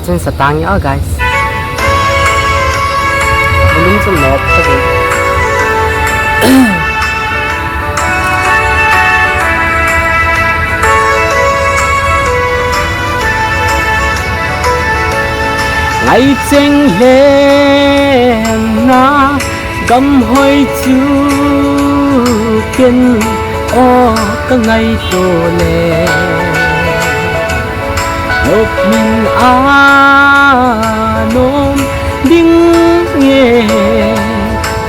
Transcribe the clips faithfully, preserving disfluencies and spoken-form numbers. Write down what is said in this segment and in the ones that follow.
Chun sa tang ya, guys. Volume chu low ta ve. Ngai cheng le na gam hoi chu ken o ka ngai to le. Lopmin a nom ding nge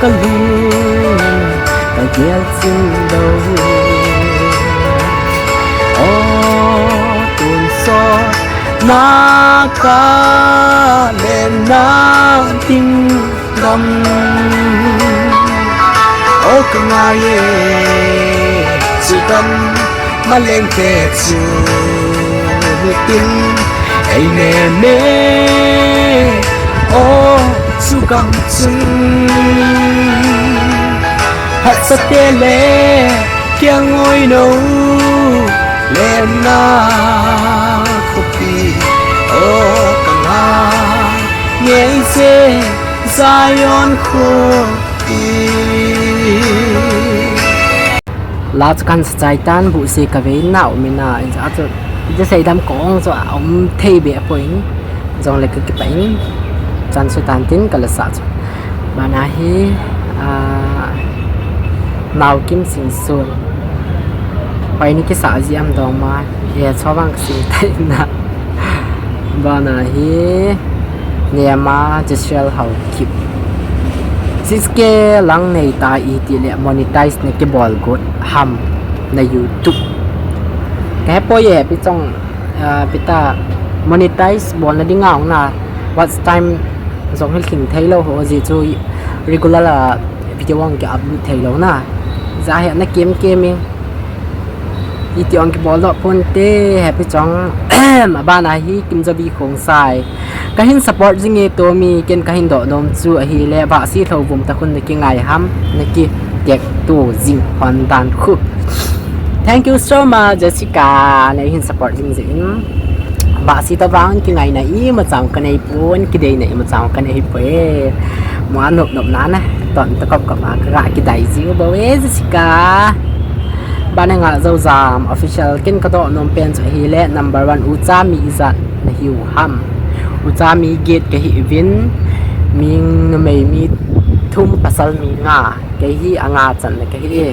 ka lung ka gel ching lo. O tun so na ka le na ding gam. O ka ngai e, chu gam maleng te chu nitin ei ne ne. O chu gam chung hasa te le kiang oi no le na khopi. O ka ngai e, Zion khopi. La chu kan sa chai tan, bu se ka ve na um in a, in a chu, je sei dam kong chu a um thei be poi in, jong le ka kipah in, chan chu tan tin ka la sa chu. Bana hi, a, Nau Kim Sing Sun. Pai ni kisa ji am dong ma, e, chawang ka sing tai na. Bana hi Nema Jisrael Haokip. Six K lang nei ta i ti le monetize na kibol got ham na YouTube. Ka he poi e, pi chong, ah, pi ta monetize bol na ding a ong na watch time jong hil thing thei lo ho ji chu regular a video ong ki upload thei lo na. Za he na kem kem e. Iti ong kibol doh pon te, happy chong. Abana hi Kimjavi Khongsai. Ka hin support jing e Tomi, ken ka hin doh nom chu ahi le, Vahsi Lhouvum ta khun na kingai ham, na ki tek tu jing hon dan khu. Thank you so much, Jessica. Na hin support jing jing. Vahsi ta vang kingai na i ma chang ka nei pon, kidei na i ma chang ka nei pon. Mo a nop nop na na, ton ta kop kop a ka ga kidai ji u bo e Jessica. Bana Ngah Zozam Official, ken ka doh nom pen chu ahi le, number one, ucha mi ijat na hi u ham. Ucha mi get ka hi uvin, mi numei mi thum, pasal mi nga, kei hi a nga chan na ka hi e.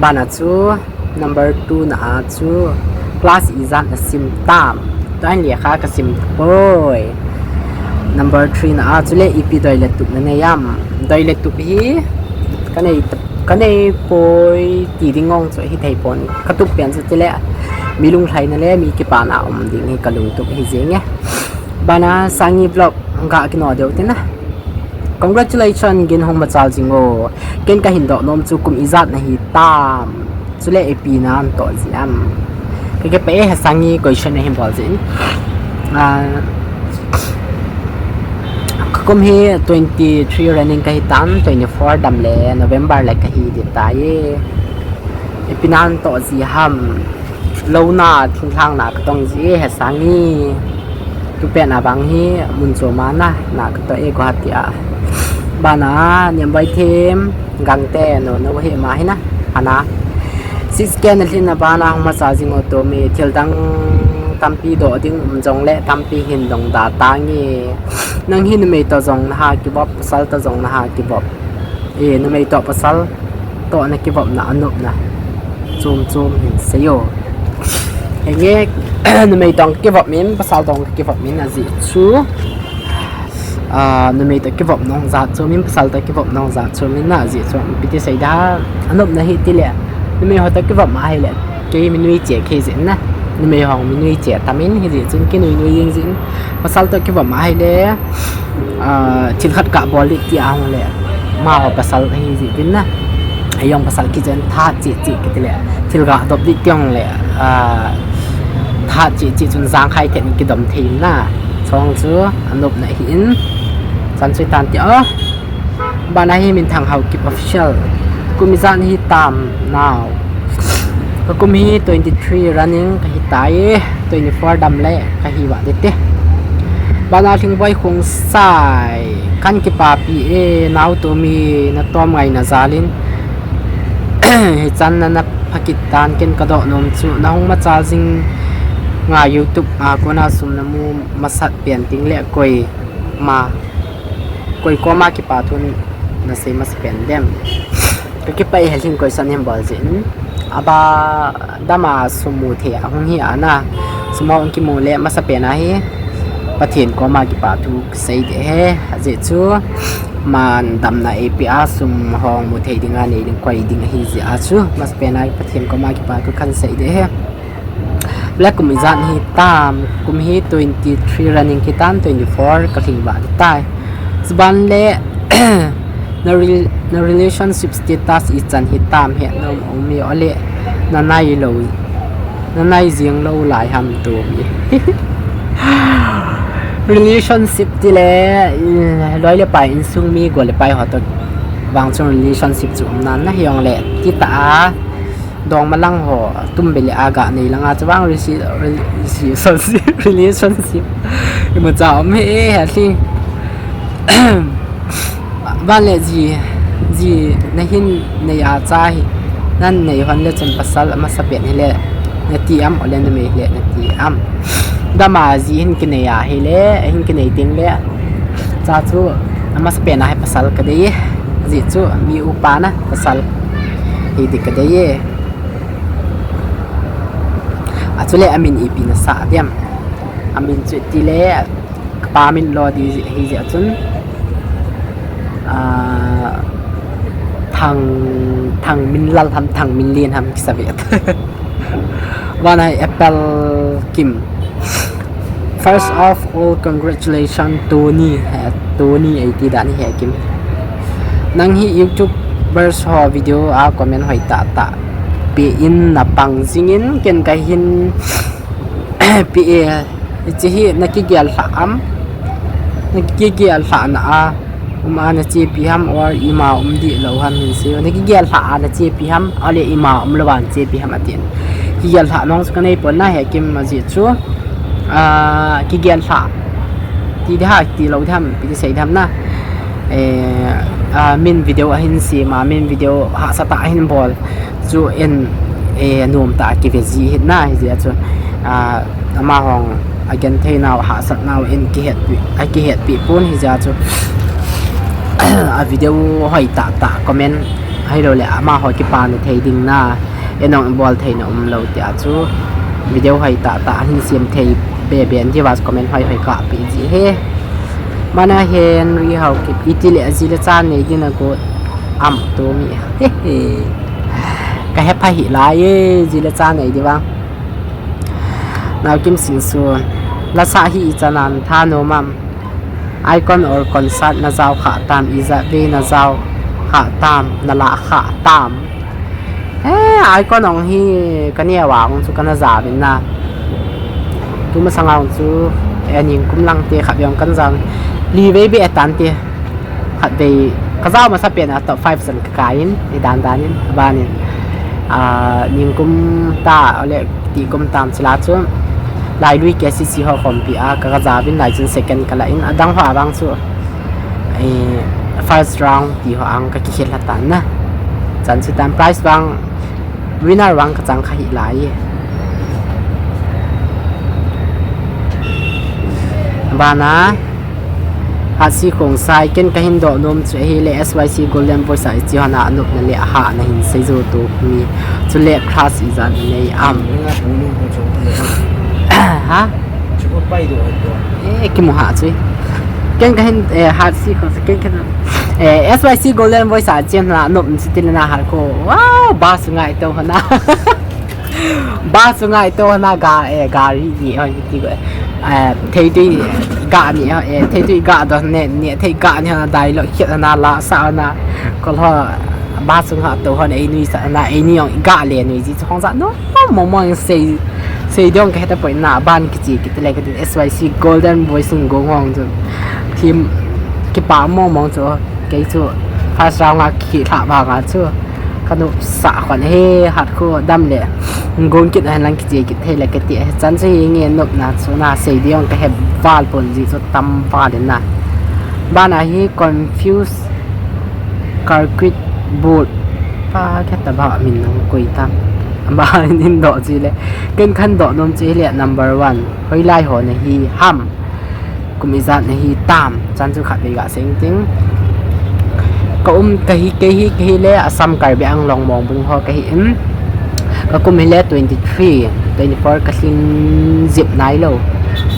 Bana chu number two na a chu class ijat na sim tam. Tuan lekha ka sim poi. Number three na a chu le ipi doi le tup na nei am. Doi le tup hi ka nei, ka nei poi ti ding ong chu hi thei pon. Ka tup pen chu ti le mi lunglhai na le mi kipa na um ding hi ka lungtup hi jing e. Bana Sangi Vlog ga kino deu ti na. Congratulations, gin hong machal jing o. Ken ka hin doh nom chu kum ijat na hi tam. Chule ipi na an toh ji am. Ka kipah e, ha Sangi question na hin bol jin. Ah, ka kum hi twenty three running ka hi tan, twenty four dam le November le ka hi di ta e. Ipi na an toh ji ham. Lou na, thinglhang na ka tong ji e, ha Sangi. Tu pen a bang hi mun chom a na, na ka toh e Guwahati a. Bana, Niamboi Thim, Gangte, no, no hi ma hi na, ana. Six K na lhin na bana, hong machal jing o Tomi, thil dang tampi doh ding um jong le, tampi hin dong da ta nge. Nang hi numei toh jong na ha kivop, pasal toh jong na ha kivop. E, numei toh pasal toh na kivopna, anopna chom chom hin sei o. Henge, numei toh kivop min, pasal toh kivop min ajeh chu. Ah, numei toh kivop nong jat chom min, pasal toh kivop nong jat chom min na ajeh chu. Ipi ti sei da, anopna hi ti le. Numei ho toh kivop ma hi le. Kei mi nui che kei jin na. Numei ho mi nui che tam in hi jeh chun ki nui nui jing jin. Pasal toh kivop ma hi le. Ah, thil khat ka bol le ti a hung le. Ma ho pasal hi ji vin na. Ayong pasal kijen tha chi chi kiti le. Thil ga dop di tiong le. Ah, tha chi chi chun jang khai ten kidom thei na. Chong chu anop na hi in. Chan chu tan ti o. Bana hi Minthang Haokip Official. Kum ijat hi tam nau. Ka kum hi twenty three running ka hi tai. twenty four dam le kahi va dite. Bana Lhingboi Khongsai, kan kipapi e, nao Tomi natom ngaina jalin. Hichan na na phakit tan ken kadoh nom chu, nahung machal jing nga YouTube a kona sum namu masat pen ting le koi ma, koi koma kipa thu nasei masa pen dem. Kakipah e, Lhingkoi san hin bol jin. Aba dama sum mu thei a hung hi ana. Sum hung kimu le masa pen ahi. Pathen koma kipa thu kasei de he. Ajeh chu man damna eipeh a sum hung mu thei dinga nei ding koi ding ahi jeh a chu masa pen a Pathen koma kipa thu kahin sei de he. Black kum ijat hitam, kum hi twenty three running kitan, twenty four kalhing va tai. Chuban le na, re, na relationship status ichan hitam, he nom um e, ole na nai lou, na nai jing lou lai ham Tomi. Relationship ti le, eh, loi le pai insung mi go le pai ho to vang chung relationship chu um nan na hiong le ti ta a. Dong malang ho, tum bele aga nei langa chuvang resi-, re-, resi-, relationship. Imacha um he, he, he, Van le ji, ji, nahin nei a cha hi, nan nei hon le chun pasal amasa pen hile, nati am, ole numei hile, nati am. Dama ji hin kinei a hile, hin kinei ding le, cha chu amasa pen a hi pasal kadei, ji chu mi upa na pasal hi di kadei. Achule amin ipi nasa diam. Amin chu ti le, kapa min lo di hi jeh chun. Ah, Thang, Thangminlal ham, Thangminlen ham kisa ve. Van a hi Apple Kim. First of all, congratulations, Tony. He, Tony, eiti dan hi he Kim. Nang hi YouTubers ho video a comment hoi tah tah pe in napang jingin ken kahin pe e, hiche hi nakigel lha am? Nakigel lha na a um a nachepi ham or ima um di lou ham hin sei. Nakigel lha a nachepi ham, ale ima um lou a nachepi ham atin. Kigel lha nong chu kanei pon na he Kim ajeh chu. Ah, kigel lha. Ti di ha, ti lou di ham, ti sei di ham na. Eh, ah, min video ahin sem a, min video hahsa tah ahin bol. Chu in, eh, nom tah a kive ji hi na, hijeh a chu, ah, amahon agenthei nau, hahsat nau in kihetpi, akihetpi pon hijeh a chu, a video hoi tah tah comment, ahilou le amaho kipa na thei ding na, in ong bol thei na um lou ti a chu, video hoi tah tah ahin sem thei be be in ti va comment hoi hoi kape ji he. Mana Henry Haokip, iti le aji le cha nei ding nagot am Tomi. Kahe pha hih lai e, ji le cha nei di vang. Naokim Singson, lasa hi ichan a natha nom am? Icon or concert najao kha tam, ijat vei najao kha tam, nalah kha tam? Eh, Icon ong hi kaneo a ong chu kana ja vin na. Tumasang a ong chu, eh, ningkum lang te khat vei ong kana ja vin. Li vei be tan te. Khat vei, kajao masa pen a top five chan kakai in, i dan dan in, aban in. Ah, ningkum ta, ole, ti kum tam chila chu. Lailui K C C ho khompi a, ka, kaja vin lai chun second kala in, adang ho abang chu. Eh, first round ti ho ang kakikhel lha tan na. Chan chu tan prize vang, winner vang kachang kha hih lai. Bana, Hatsi Khongsai, ken kahin doh nom chu ahile S Y C Golden Voice a ichi hon a anopna le ahahna hin seijo to mi. Chule crush ijat nei am? Ha? Eh, kimu ha chu. Ken kahin, eh, Hatsi Khongsai, ken kahin, eh, S Y C Golden Voice a ichi hon a anop si tile na ha ko. Wow, bus ngai to hon a. Bus ngai to hon a ga, eh, gari ni hon ti ko. Eh, theitui ga ni, eh, theitui ga do ne, ne thei ga ni hon a dialogue khet hon a lasa hon a. Kol ho bus ngai to hon a, ei nui sa na, ei ni ong ga le nui ji chong sa no. Mo mo sei, sei dong ka heta poi na ban kichi kiti le ka S Y C Golden Voice in gong hong chu. Team kipa mo mo chu. Kei chu first round a kikhi lha vang a chu. Ka nop sah khon he, hat khu dam le. Gong kit hen lang kiche kit thei le kati. Chan chu hi nge nopna chu na sei ding ka he val pon ji chu tam val in na. Bana hi confuse circuit board. Pa khe ta ba min nang koi ta. Ba in do ji le. Ken khan do nom ji le number one. Hoilai ho na hi ham. Kum ijat na hi tam, chan chu khat vei ga sei ting. Ka um ka hi, kei hi, kei hi le Assam Karbi Anglong Mongbung ho ka hi in. Ka kum hi le twenty three, twenty four ka lhin jep nai lou.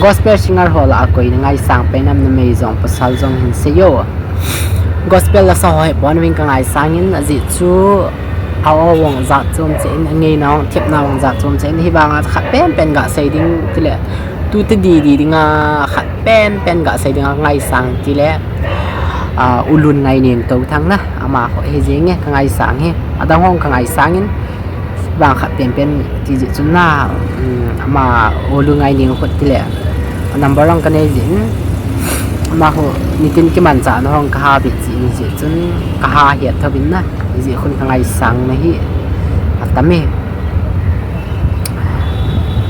Gospel singer ho lah a koi na ngaisang pen am, numei jong pasal jong hin sei o. Gospel la sa ho hi pon ving ka ngaisang in, ajeh chu a o vong jat chom che in, a ngeina vong thepna vong jat chom che in, hi vang a khat pen pen ga sei ding ti le. Tu te di di ding a khat pen pen ga sei ding a ngaisang ti le, a, U Lun Ngaineng Touthang na, ama ho hi jing e ka ngaisang hi, adang hong ka ngaisang in, vang khat pen pen ti ji chun na, um, ama U Lun Ngaineng ho ti le, number one ka nei jin, ama ho nitin kimanchah na hong ka ha bit ji, ji chun ka ha hiat tho bin na, ji khun ka ngaisang na hi, atam e.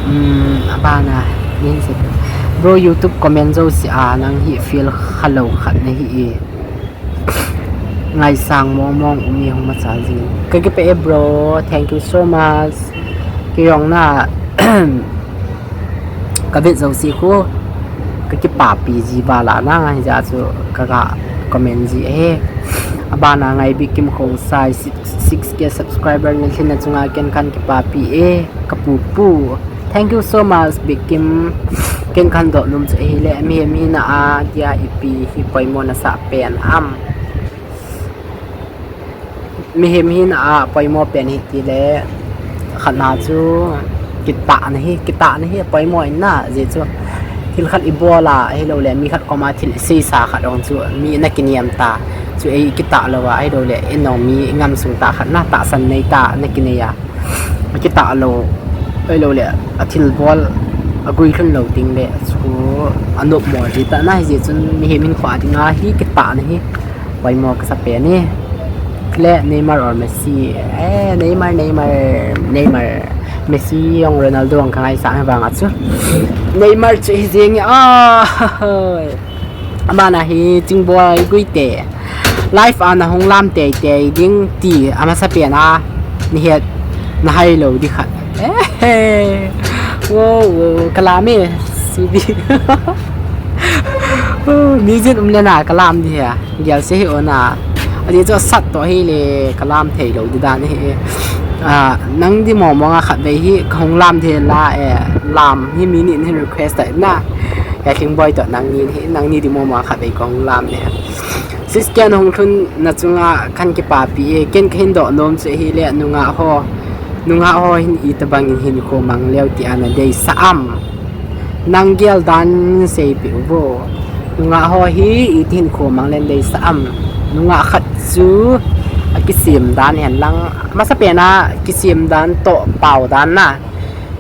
Um, abana, nin se. Bro, YouTube comment jo si a, nang hi feel khalou khat na hi e. Ngaisang mong mong umi hong ma cha jing. Ka kipe e bro, thank you so much. Kiyong na, ka vet jo si khu, ka kipapi ji ba la na, ja chu ka ga comment ji e. Abana ngai bi kim khong sai si. Six K subscriber na lhin na chunga ken khan kipapi e, ka pu pu. Thank you so much, Big Kim. Ken khan do num chu hi le, mihem hi na a, dia ipi hi poimo na sa pen am. Mihem hi na a, poimo pen hi ti le, khat na chu, kita na hi, kita na hi, poimo in na, ji chu. Thil khat i bol a, hi lo le, mi khat koma thil i sei sa khat ong chu, mi na kiniam ta. Chu ei kita lo a, hi lo le, i nong mi ngam sung ta khat na, tahsan nei ta, na kinei a. A kita lo, hi lo le, a thil bol, a gui lhun lo ding le, chu a nop mo ji ta na, hi ji chun mihem in khwa ding a, hi kita na hi, poimo ka sa pen e. Le Neymar or Messi, eh, Neymar, Neymar, Neymar. Messi jong Ronaldo jong ka ngaisang vang a chu. Neymar chu hi jing e, ah, amana hi Chingboi Guite. Live a na hung lam tei tei ding ti amasa pen a ni het na hai lo di khat. Eh, wo, wo, ka lam e, si di. Oh, ni jin um le na ka lam di ha. Gel se hi ona. Ajeh chu asat to hi le ka lam thei lo di dan hi. Ah, nang di mo mo nga khat vei hi ka hung lam di la e, lam hi mi ni hin request ta na. Ya Chingboi to nang ni hi, nang ni di mo mo nga khat vei ka hung lam ne. Six K na hung lhun na chunga khan kipapi e, ken ka hin do nom chu hi le nungah ho. Nungah ho hin i tabang in hin kho mang leo ti ana dei sa am. Nang gel dan sei pi u vo. Nungah ho hi i tin kho mang len dei sa am. Nungah khat chu a kisim dan hen lang. Masa pen a kisim dan to pau dan na.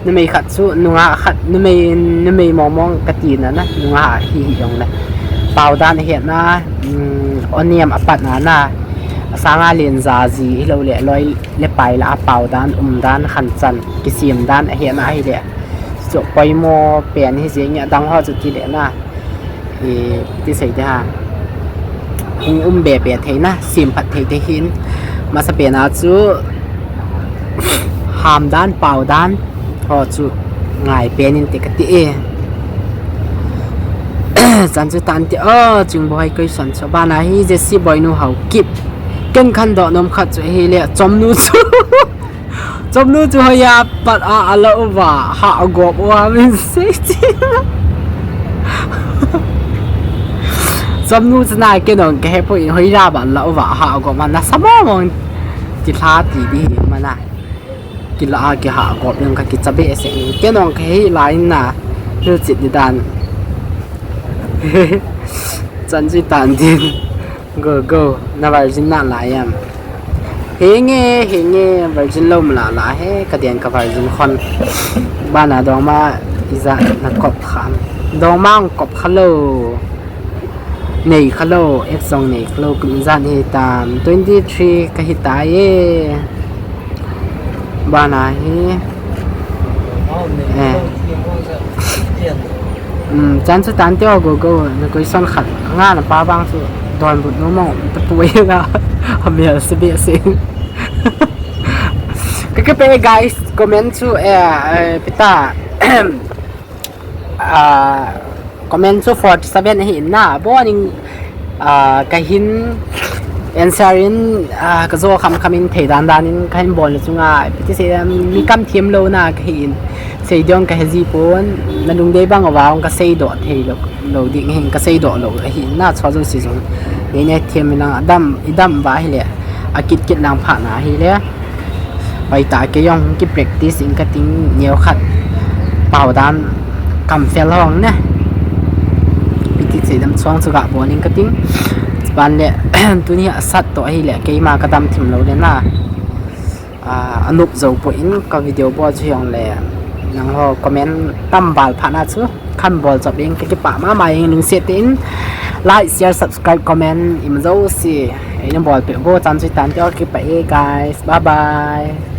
Numei khat chu nungah khat numei, numei mong mong ka ti na na. Nungah hi hi jong le. Pau dan hen na, um, oniam apat na na. Sanga len za ji hi lo le loi le pai la a pau dan, um dan, khan chan, kisim dan, ahi na ahi le. Chu poimo pen hi jing a dang ho chu ti le na. I, ti sei de ha. Hung um be be thei na, sim phat thei te hin. Masa pen a chu ham dan, pau dan. Ho chu ngai pen in te ka ti e. Chan chu tan ti o, Chingboi koi son chu. Bana hi Jesse Boinu Haokip. Ken khan do nom khat chu hi le chomnu chu. Chomnu chu hoiya pat a ala uva ha agop uva min sei chi. Chomnu chu na ke nong ke he po in hoiya ba la uva ha agop ma na sa mo mong ti tha ti di hi ma na. Ki la a ki ha agop yang ka ki chabe se in ke nong ke he la in na. Hil chit di dan. Chan chi tan din. Go, go. Na virgin na la yam. Henge, henge, virgin lo mala la he, ka dian ka virgin khon. Bana dongma ija na kop khan. Dongma ang kop khalo. Nei khalou, ex jong nei khalou, kum ijat hitam, twenty three kahi tai e. Bana hi. Eh. Um, chan chu tan teo go go, na question khat. Nga na pa bang chu donbut nom mo, tapoi na. Amial se behseh. Ka kipe guys, comment chu, eh, eh, pita. Ah, comment chu forty seven ahi in na, abonin, ah, kahin answer in, ah, kajo kham kham in thei dan dan in kahin bol na chunga, piti sei, um, mi kam thiem lou na kahi in, sei ding kahe ji pon, na lungdei bang uva hung kasei doh thei lou, lou ding hin kasei doh lou ahi in na, chua jouse jong. Nei ne thiem in lang, adam, idam uva ahile, akit kit lang phat na ahile. Hoitah kei jong ki practice in kating, neokhat pao dan kam fel hong ne. Piti sei dam chuang chu ga bol in kating. Chuban le, tuni a sat toh ahile, keima kadam thim lou le na. Ah, anop jou poi in ka video bol chu jong le. Nangho comment tam val phat na chu. Khan bol chop in ka kipah mama in, lungset in like, share, subscribe, comment, ima jouse eina bol peh uvo, chan chu tan teo, kipah e guys. Bye bye.